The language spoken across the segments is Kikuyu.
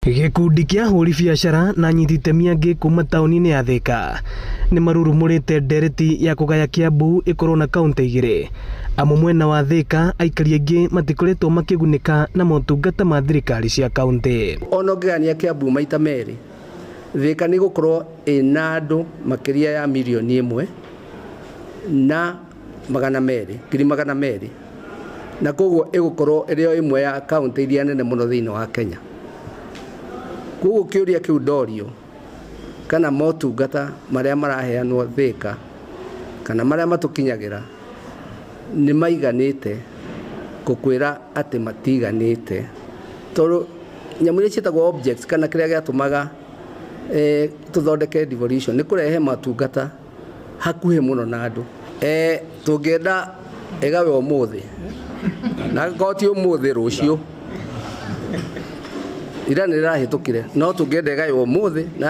Gĩkundi kĩa ahũri biacara na anyiti itemi angĩ kuma taũni-inĩ ya Thika nĩ marurumũrĩte ndereti ya kũgaya Kiambu ĩkorwo na kaũntĩ igĩrĩ amu mwena wa Thika aikari aingĩ matikoretwo makĩgunĩka na motungata ma thirikari cia kaũntĩ. Ona ũngĩgania Kiambu maita merĩ, Thika nĩ gũkorwo ĩna andũ makĩria ya 1,200,000, 200,000, na koguo ĩgũkorwo ĩrĩ o ĩmwe ya kaũntĩ iria nene mũno thĩinĩ wa Kenya. Koguo kĩũria kĩu ndorio kana motungata marĩa maraheanwo Thika kana marĩa matũkinyagĩra nĩ maiganĩte, ngũkwĩra atĩ matiganĩte, tondũ nyamũ iria ciĩtagwo objects kana kĩrĩa gĩatũmaga tũthondeke devolution nĩ kũrehe motungata hakuhĩ mũno na andũ. Tũngĩenda ĩgawe ũmũthĩ, na angĩkorwo ti ũmũthĩ, rũciũ. Ira nĩ rĩrahĩtũkire, no tũngĩenda ĩgaywo ũmũthĩ, na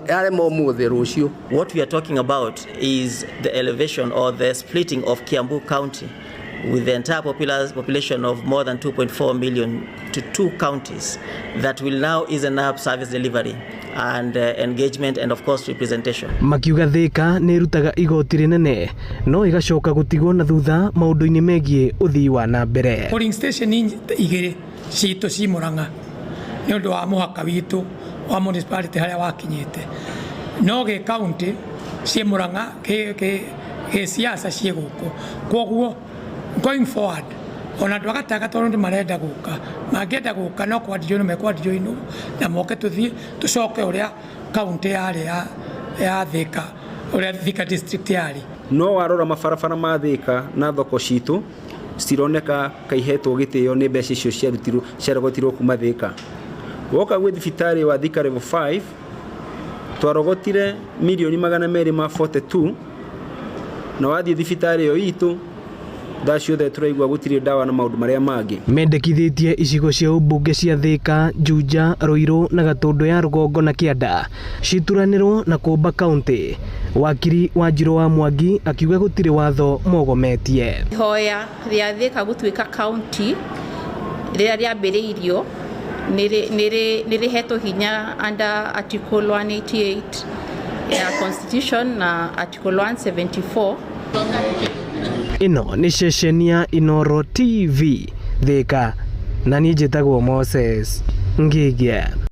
yarema ũmũthĩ, rũciũ. What we are talking about is the elevation or the splitting of Kiambu County with the entire population of more than 2.4 million to two counties that will now ease up service delivery and engagement and, of course, representation. Makiuga Thika nĩ ĩrutaga igoti rĩnene no ĩgacoka gũtigwo na thutha maũndũ-inĩ megiĩ ũthii wa na mbere. Polling station igĩrĩ citũ ci Murang'a nĩ ũndũ wa mũhaka witũ wa municipality harĩa wakinyĩte, no gĩ county ciĩ Murang'a, gĩ siasa ciĩ gũkũ. Koguo going forward, ona andũ a gatagatĩ tondũ marenda gũka, mangĩenda gũka no kwandijoinwo, mekwandijoinwo na moke tũthiĩ tũcoke ũrĩa kaunti yarĩ ya Thika, ũrĩa Thika District yarĩ. No warora mabarabara ma Thika na thoko citũ citironeka kaihetwo gĩtĩo nĩ mbeca icio ciarutirwo, ciarogotirwo kuma Thika. Woka gwĩ thibitarĩ wa Thika Level 5, twarogotire mirioni 242, na wathiĩ thibitarĩ ĩyo itũ thaa ciothe tũraigua gũtirĩ ndawa na maũndũ marĩa mangĩ. Mendekithĩtie icigo cia ũmbunge cia Thika, Juja, Ruiru na Gatũndũ ya rũgongo na kĩanda cituranĩrwo na kũmba kaũntĩ. Wakiri Wanjirũ wa Mwangi akiuga gũtirĩ watho mogometie. Ihoya rĩa Thika gũtuĩka kaunti rĩrĩa rĩambĩrĩirio nĩ rĩhetwo hinya under Article 188 ya Constitution na Article 174. Ĩno nĩ ceceni ya Inoro TV Thika, na niĩ njĩtagwo Moses Ngĩgĩa.